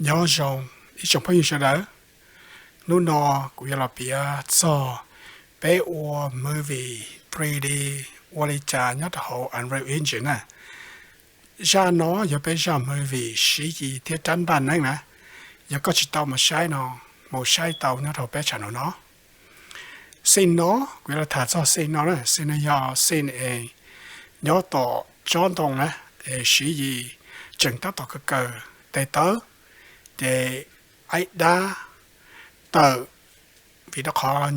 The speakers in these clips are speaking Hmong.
Nyob zoo ib tsoom phooj ywg sawv daws, hnub no kuv yuav los piav txog peb ua movie three D ua li cas nyob rau hauv Unreal Engine na. Zaj no yog peb zaj movie siv yis thiab rab ntaj neeb na. Yog koj tsis tau mus saib no, mus saib tau nyob rau peb channel no. Scene no, kuv yuav los tham txog scene no na. Scene no yog scene es nyob tom tsob ntoo na, es siv yis tseem tab tom kaw kaw tes tawb, ces aib dab tawm vim rau qhov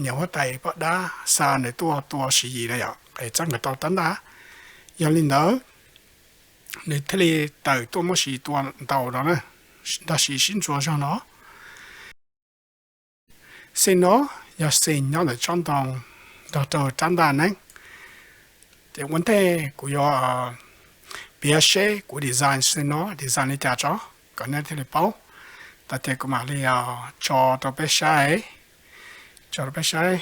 niam huab tais poj dab xa nws tuaj tua siv yis na yom, es txab nkawd tau rab ntaj. Yog li ntawd, nws thiaj li tawm tuaj muab siv yis tua ntaus no na, nrog siv sib ntsuas zog no. Scene no yog scene nyob ntawm tsob ntoo nrog rau rab ntaj neeb. Ces ua ntej kuv yuav piav seb kuv design scene no design li cas tso, kom nej thiaj li paub. Tag ces kuv mam li tso rau peb saib, tso rau peb saib.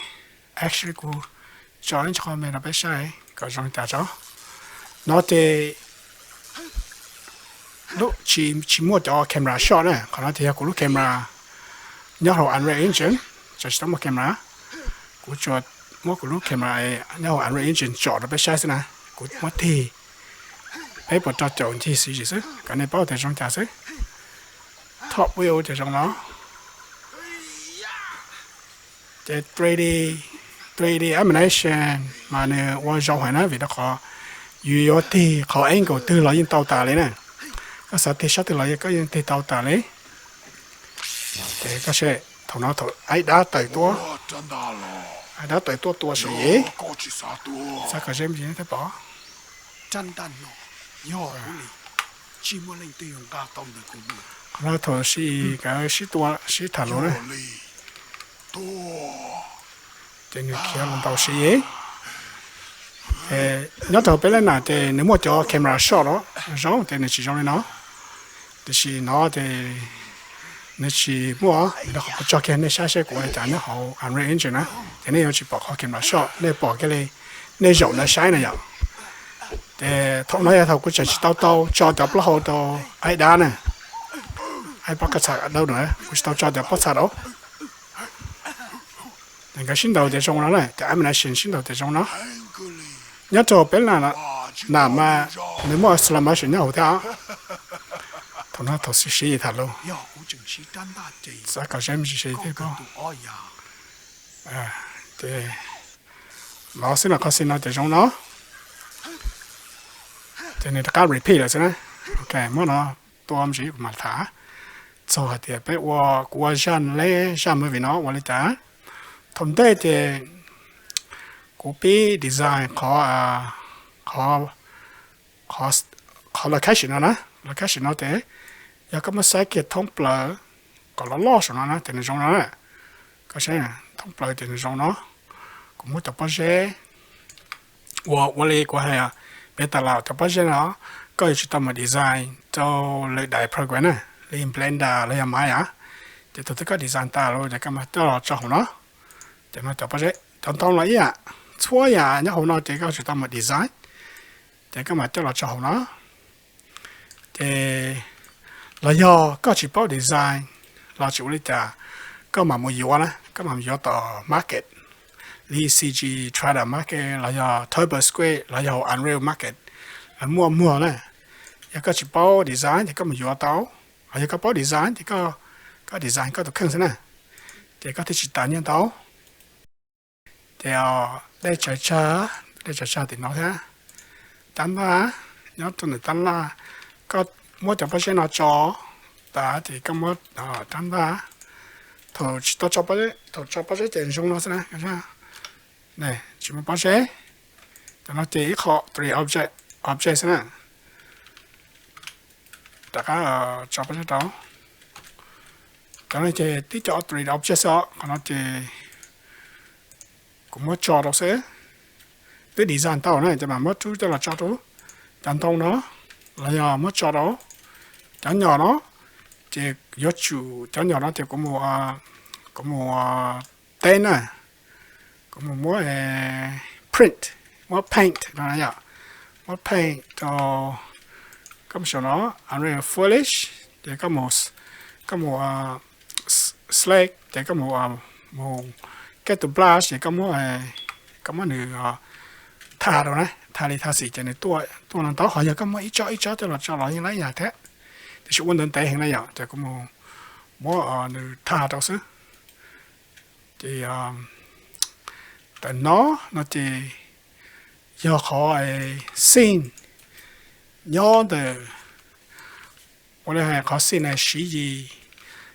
Actually kuv tso ib qho me rau peb saib kom zoo li cas tso. No ces lub tsis, tsis muaj cov camera shot na, qhov no ces yog kuv lub camera nyob hauv Unreal Engine, tsis tau muaj camera. Kuv tsuas muab kuv lub camera nyob hauv Unreal Engine tsom rau peb saib xwb na. Kuv muab tig peb puas rau caum ncig xwb xwb kom nej paub tias zoo cas xwb. Top view ces zoo no. Ces three D, three D animation mas nws ua zoo heev na vim rau qhov yus yuav tig qhov angle twg los yeej tau tas li na. Koj xav tig sab twg los koj yeej tig tau tas li. Ces koj saib thaum no thaum aib dab tawm tuaj, aib dab tawm tuaj tua siv yis, xav kom ze me ntsis thiaj pom. Qhov no thaum siv yis nkawd sib tua sib tham lus na. Ces nws khiav los ntaus siv yis. Nyob rau peb lab nam ces nws muaj cov camera shot los zoo ces nws tsis zoo li no. Tiam sis no ces nws tsis muaj, rau qhov kuv tso kiag nej saib seb kuv ua li cas nyob hauv Unreal Engine na. Ces nej yuav tsis pom qhov camera shot, nej pom kiag li nej zaum ntawd saib na yom. Ces thaum no yog thaum kuv tseem tsis tau tau tso cov plaub hau rau aib dab na, aib pob kab txha dawb na, kuv tsis tau tso cov pob txha rau. Nkawd sib ntaus tias zoo no na, cov animation sib ntaus tias zoo no. Nyob rau peb lab nam mas nws muaj slow motion nyob hauv thiab. Thaum no thaum siv yis tham lus, xav kom ze me ntsis thiaj pom. Ces los xwb no, qhov scene no ces zoo no. Ces nws rov qab repeat lawm xwb na. Ok, muab no tua me ntsis kuv mam tham txog hais tias peb ua, kuv ua zaj leb zaj movie no ua li cas. Thaum ntej ces kuv pib design qhov, qhov, qhov location no na. Location no ces yog koj muab saib kiag thoob plaws kom loj loj saum no na ces nws zoo no na. Koj saib thoob plaws ces nws zoo no. Kuv muab cov pob zeb ua, ua li kuv hais, piav tas los cov pob zeb no koj yuav tsum tau mus design rau lwm daim program na, li Blender los yog Maya. Ces thaum twg koj design tas lawm ces koj mam coj los tso hauv no. Ces no cov pob zeb, cov ntoo los ib yam, txhua yam nyob hauv no ces koj yuav tsum tau mus design. Ces koj mam coj los tso hauv no. Ces los yog koj tsis paub design los tsis ua li cas, koj mam mus yuav na, koj mam mus yuav tom market li CG Triton Market los yog TurboSquid los yog Unreal Market, muaj muag na. Yog koj tsis paub design ces koj mus yuav tau, los yog koj paub design ces koj design koj tus kheej xwb na, ces koj thiaj tsis tas nyiaj ntau. Ces dej tsaws tsag, dej tsaws tsag tim no thiab. Rab ntaj, nyob rau ntawm rab ntaj, koj muab cov pob zeb no tso tas ces koj muab rab ntaj. Thaum tsis tau tso, thaum tso pob zeb ces zoo no xwb na. Tsis muaj pob zeb. Cov no ces ib qho three D object, object xwb na. Rov qab tso pob zeb rau. Cov no ces tib co three D object xwb os, qhov no ces kuv muab tso rau xwb. Twb design tau na ces mam muab rub coj los tso rau cov ntoo no, los yog muab tso rau cov nyom no. Ces yuav tsum cov nyom no ces kuv mus, kuv mus teb na, kuv mus muab print, muab paint no yom, muab paint rau, koj mus saum no, Unreal Foolish, Ces koj mus, koj mus select ces koj mus, mus get to brush ces koj muab, koj muab nws thaj rau na, thaj li thaj xim ces nws tuaj no ntau. Ho yog koj muab ib tsob ib tsob coj los tso los yeej laib yam thiab, tiam sis ua ntawd ntev heev na yom, ces kuv mus muab nws thaj rau xwb. Ces ntawm no no ces yog qhov scene nyob ntawm, ua li hais qhov scene na Siv Yis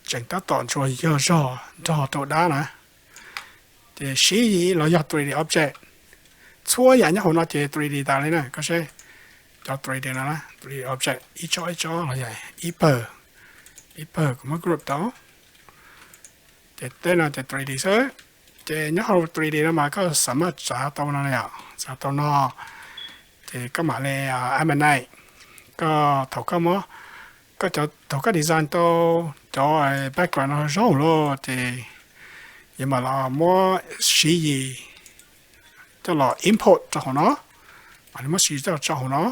tseem tab tom ntsuas yog zog nrog rau dab na. Ces Siv Yis los yog three D object, txhua yam nyob hauv no ces three D tas li na. Koj saib cov three D no, three D object ib tsob ib tsob los yog ib pawg ib pawg kuv muab group tau. Ces tej no ces three D xwb. Ces nyob hauv three D no mas koj xav maj txav tau no yom, txav tau no. Ces koj mam li animate, koj thaum koj muab, koj thaum koj design tau cov background no zoo lawm ces yuav mam los muab Siv Yis coj los import rau hauv no, mam li muab Siv Yis coj los tso hauv no.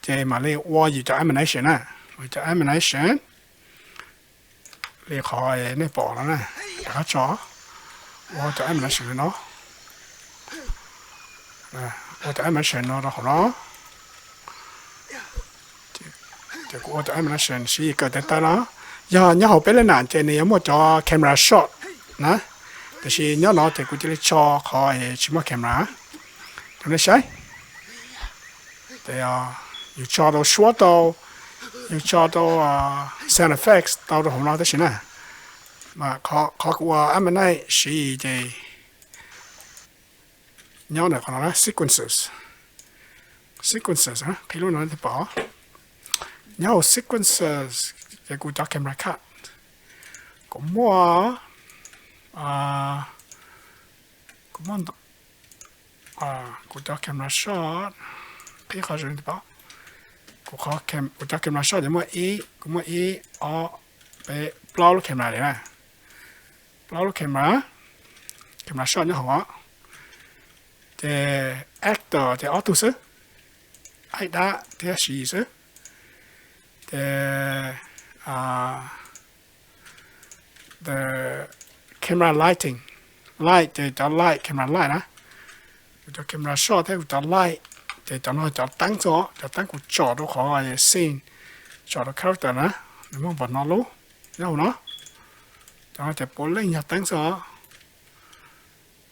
Ces mam li ua yus cov animation na, ua cov animation li qhov nej pom no na, rov qab tso, ua cov animation li no, ua cov animation no rau hauv no. Ces kuv ua cov animation Siv Yis kawm tes taw no. Yog nyob hauv peb lej nam ces nws yuav muaj cov camera shot na, tiam sis nyob no ces kuv cia li tso qhov tsis muaj camera rau nej saib. Ces yus tso rau suab tau, yus tso rau sound effects tau rau hauv no tab sis na, mas qhov kuv ua animate Siv Yis ces nyob ntawm qhov no sequences, sequences qhib lub no nej pom. Nyob hauv sequences ces kuv cov camera card, kuv muaj, kuv muaj, kuv cov camera shot, qhib qhov zoo nej pom. Kuv, kuv cov camera shot ces muaj ib, kuv muaj ib, ob, peb, plaub lub camera li na, plaub lub camera, camera shot nyob hauv. Ces actor ces ob tug xwb, Aib Dab thiab Siv Yis xwb. Ces the camera lighting, light ces cov light, camera light na, kuv cov camera shot thiab kuv cov light, ces cov no cov teeb xwb, cov teeb kuv tsom rau qhov scene, tsom rau character na, nws muaj npaum no lub nyob hauv no, cov no ces puav leej yog teeb xwb os.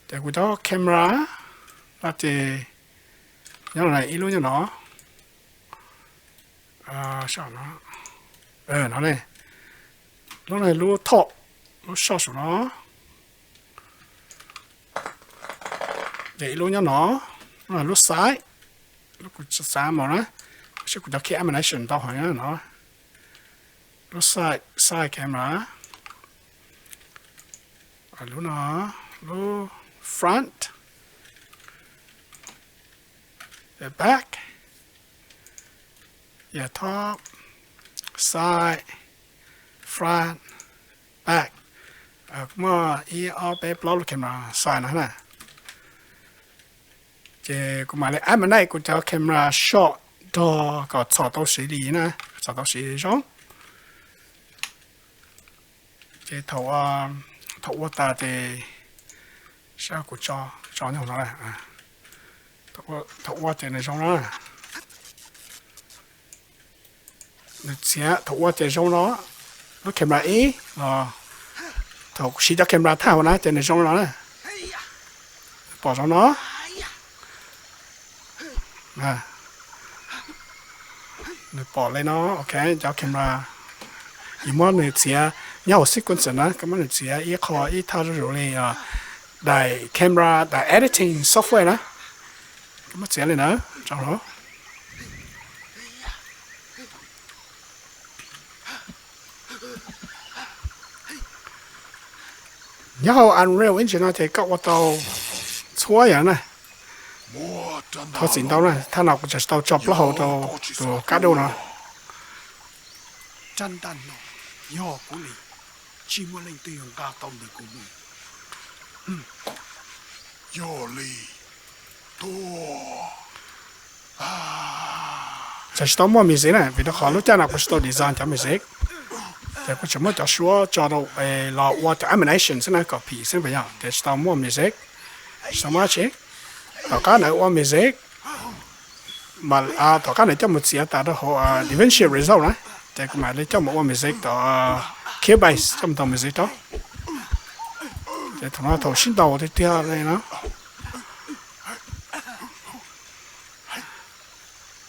Ces kuv cov camera no ces nyob ib lub nyob no, no ne, lub no lub top, lub soj saum no. Ces ib lub nyob no, lub side, lub kuv xav mus na, seb kuv cov key animation tau heev no. Lub side, side camera, lub no, lub front, back, top, side, front, back. Kuv muaj ib ob peb plaub lub camera side no na. Ces kuv mam li add ma nej kuv cov camera shot nrog kom txhom tau siv li na, txhom tau siv zoo. Ces thaum ua tas ces saib kuv tso, tso nyob no, thaum ua ces nws zoo no. Nws txiav thaum ua ces zoo no, lub camera ib los thaum siv cov camera thaj hauv na ces nws zoo no na. Pom zoo no. Nws pom li no, ok, cov camera, yus muab nws txiav nyob hauv sequence na, koj muab nws txiav ib qho ib thaj zuj zus li daim camera, daim editing software na, koj muab txiav li ntawd tso. Nyob hauv Unreal Engine no ces koj ua tau txhua yam na. Thov txim ntau na, thaj no kuv tseem tsis tau tso plaub hau rau tus kab duj no. Rab ntaj no yog kuv li, tsis muaj leej twg yuav nqa tau ntawm kuv mus. Yog li, tuag. Txawm tsis tau muaj music na, vim rau qhov lub caij no kuv tsis tau design cov music, ces kuv tseem muab cov suab tso rau los ua cov animation xwb na, kom phim xwb puas yog, ces tsis tau muaj music, tsis tau muaj dab tsi. Tom qab ntawd ua music, tom qab ntawd coj mus txiav tas rau hauv DaVinci Resolve na, ces kuv mam li coj mus ua music tom Cubase, coj mus tau music rau. Ces thaum no thaum sib ntaus tiag tiag li no.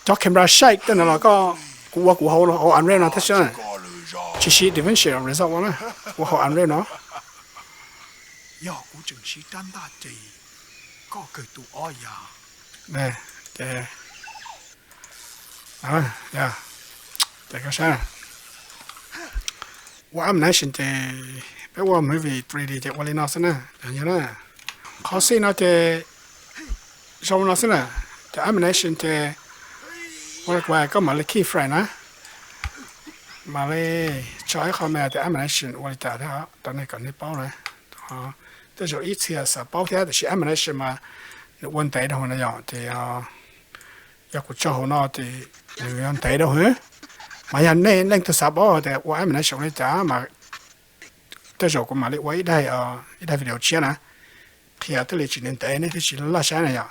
Cov camera shake tej no los koj, kuv ua kuv hauv hauv Unreal no thiab xwb, tsis siv DaVinci Resolve ua na, ua hauv Unreal no. Yog kuv tseem siv rab ntaj ces koj kawg tus ob yam. Ces, ces koj saib, ua animation ces peb ua movie three D ces ua li no xwb na, yog na. Qhov xij no ces zoo no xwb na, ces animation ces ua li kuv, koj mam li keyframe na, mam li tso ib qho me tias animation ua li cas thiab rau nej kom nej paub na. Tej zaum ib txhia xav paub thiab tiam sis animation mas nws ua ntev dhau no yom, ces yog kuv tso hauv no ces nws yuav ntev dhau hwv. Mas yog nej leej twg xav paub tias ua animation ua li cas mas tej zaum kuv mam li ua ib daig, ib daig video tshiab na, qhia thiaj li tsis ntev ntev nej thiaj tsis laj saib na yom.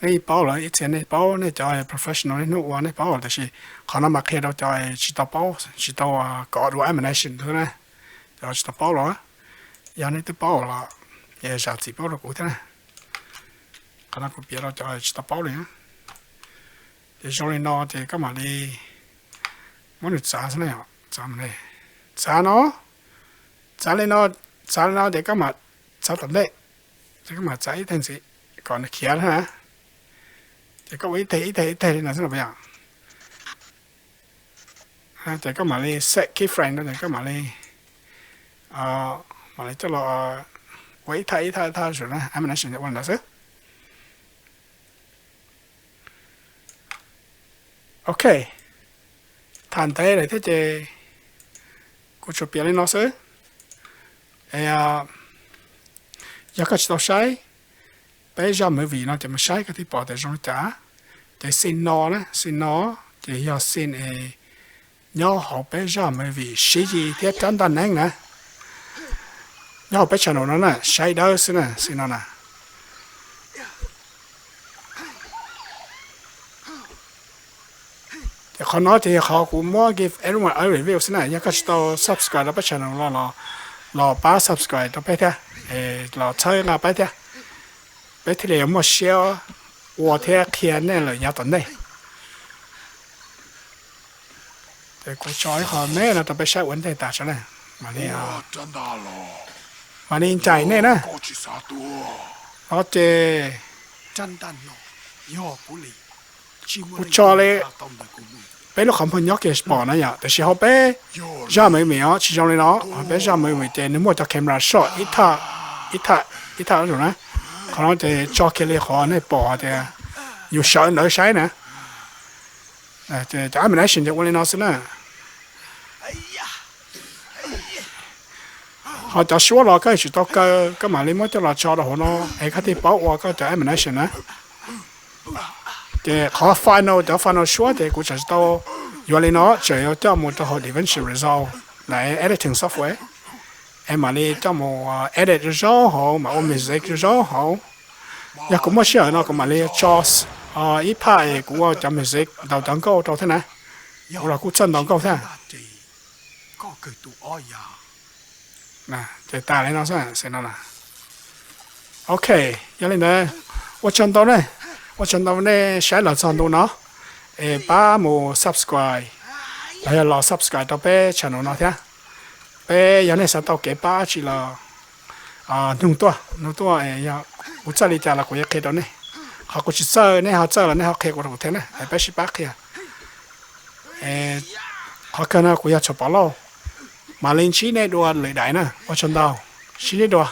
Nej paub lawm, ib txhia nej paub, nej cov professional niaj hnub ua nej paub lawm, tiam sis qhov no mas qhia rau cov tsis tau paub, tsis tau kov dua animation xwb na, cov tsis tau paub los. Yog nej twb paub los zam txim pub rau kuv thiab na. Qhov no kuv piav rau cov tsis tau paub li. Ces zoo li no ces koj mam li muab nws txav xwb na, txav, txav no, txav li no, txav li no ces koj mam txav tom ntej, ces koj mam txav ib teg ntxiv kom nws khiav na. Ces koj ua ib teg ib teg ib teg li no xwb no puas yog? Ces koj mam li set keyframe no ces koj mam li, mam li coj los ua ib thaj ib thaj ib thaj zoo na, animation ua li ntawd xwb. Ok, tham ntev lawm thiab ces kuv tsuas piav li no xwb. Yog koj tsis tau saib peb zaj movie no ces mus saib koj thiaj pom tias zoo li cas. Ces scene no na, scene no ces yog scene es nyob hauv peb zaj movie Sib Yis thiab Rab Ntaj Neeb na, nyob hauv peb channel no na, saib dawb xwb na, scene no na. Ces qhov no ces yog qhov kuv muab give everyone a review xwb na. Yog koj tsis tau subscribe rau peb channel no los, los pab subscribe rau peb thiab, los txhawb nqa peb thiab, peb thiaj li yuav muaj siab ua thiab qhia nej lawm yav tom ntej. Ces kuv tso ib qho me no rau peb saib ua ntej tas tso na, mam li, mam li ncaim nej na. No ces kuv tso li peb lub qhov muag nyob kiag pom na yom, tiam sis hauv peb zaj movie os tsis zoo li no. Hauv peb zaj movie ces nws muaj cov camera shot ib thaj, ib thaj, ib thaj zoo na. Qhov no ces tso kiag li qhov nej pom tias yus sawv ntawd saib na. Cov animation ces ua li no xwb na. Ho cov suab los koj yuav tsum tau kaw, koj mam li muab coj los tso rau hauv no es koj thiaj paub ua koj cov animation na. Ces qhov final, cov final suab ces kuv tseem tsis tau yuav li no, tseem yuav coj mus rau hauv DaVinci Resolve, editing software, es mam li coj mus edit zoo zoo hauv, mam ua music zoo zoo hauv. Yog kuv muaj sij hawm no kuv mam li tso ib phaj es kuv ua cov music ntaus cov nkauj rau thiab na. Kuv los kuj txawj ntaus nkauj thiab. Ces tas li no xwb no. Ok, yog li ntawd ua tsaug ntau ne, ua tsaug ntau nej saib los txog ntu no, es pab mus subscribe los yog los subscribe rau peb channel no thiab. Peb yog nej xav tau kev pab dab tsi los nug tuaj, nug tuaj, kuv txawj li cas los kuv yuav qhia rau nej. Qhov kuv tsis txawj nej ho txawj los nej ho qhia kuv rau kuv thiab na, es peb sib pab qhia. Qhov kawg no kuv yog Tshuas Pov Lauj, mam li ntsib nej dua lwm daim na, ua tsaug ntau, sib ntsib dua.